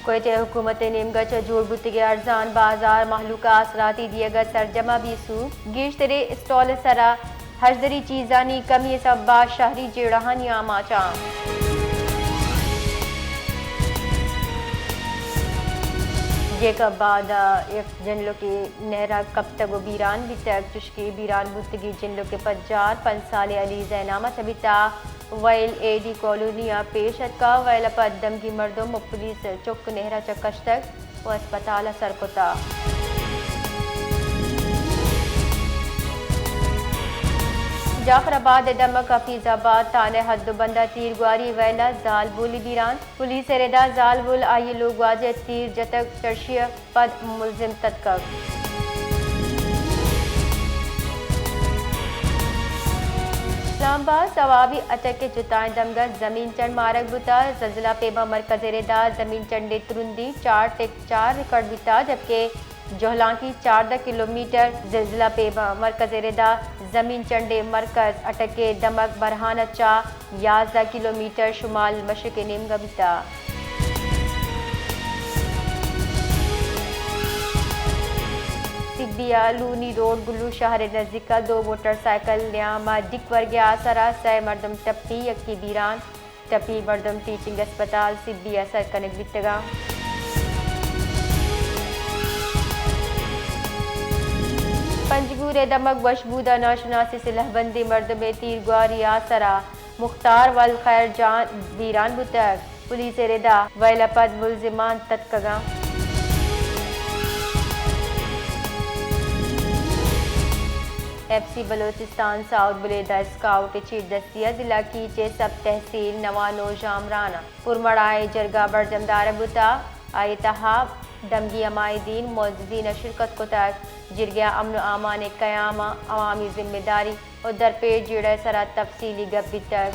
کوئٹہ ء حکومت ء نیمگ ء چہ جوڑ بوتگیں ارزان بازار مہلوک ء آسراتی دیگ ء سرجم ء بے سوب۔ گیشتریں اسٹال ء سرا ہژدری چیزانی کمی ء سبب ء شہری جیڑہانی آماچاں۔ جیکب آباد ء یک جنلوکے نہر ء کپتگ ء بیران بیتگ، چشکہ بیران بوتگیں جنلوک ء پجار پنچ سالیں علی زینام ء چہ بیتگ۔ ویل اے ڈی کالونی ء پیش اتکا، ویل ء پد دمگی مردم ء پولیس چک نہر ء چہ کشتگ ء ہسپتال ء سر کتا۔ جعفر آباد ء دمگ حفیظ آباد تھانہ ء حد ء بند ء تیرگواری، ویل ء زالبولی بیران، پولیس ء ردا زالبول آئی ء لوگواجہ ء تیر جتگ، چرشی ء پد ملزم تتکگ۔ اسلام آباد، سوابی اٹک ء جتائیں دمگ ء زمین چنڈ مارگ بوتگ۔ زلزلہ پیما مرکز ء ردا زمین چنڈے ترندی چار ٹک چار ریکارڈ بوتگ، جبکہ جہلانکی چاردہ کلومیٹر۔ زلزلہ پیما مرکز ء ردا زمین چنڈے مرکز اٹک ء دمگ برہان ء چہ یازدہ کلومیٹر شمال مشرق ء نیمگ ء بیتگ۔ سبی ء لونی روڈ گلو شہر ء نزیک ء دو موٹر سائیکل نیام ء ڈیک ورگ ء آسر ء سئے مردم ٹپی، یکے بیران۔ ٹپی مردم ٹیچنگ ہسپتال سبی ء سر کنگ بیتگ انت۔ پنجگور ء دمگ وشبود ء ناشناسیں سلہہ بندیں مردمے تیرگواری ء آسر ء مختار ولد خیر جان بیران بوتگ۔ پولیس ء ردا ویل ء پد ملزمان تتکگ انت۔ ایف سی بلوچستان ساؤتھ بلیدہ اسکاؤٹ ء چیردستی ء ضلع کیچ ء سب تحصیل نوانو ژامران ء پرمڑاہ ء جرگہ برجم دارگ بوتگ۔ آئی ء تہا دمگی عمائدین معززین ء شرکت کتگ۔ جرگہ ء امن و امان ء قیام ء عوامی ذمہ داری و درپیش جیڑہ ء سرا تفصیلی گپ بیتگ۔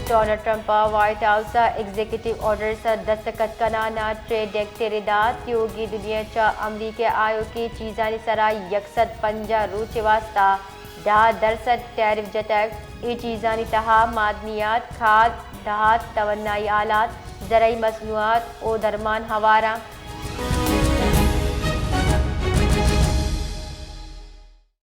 ڈونلڈ ٹرمپ ء وائٹ ہاؤس ء ایگزیکٹو آرڈرز ء دستخط کنان ء ٹریڈ ایکٹ ء ردا تیوگیں دنیا ء چہ امریکہ ء آیوکیں چیزانی سرا یک سد پنجاہ روچ ء واستہ دہ درسد ٹیرف جتگ۔ اے چیزانی تہا معدنیات، کھاد، دھات، توانائی آلات، زرعی مصنوعات و درمان ہوار انت۔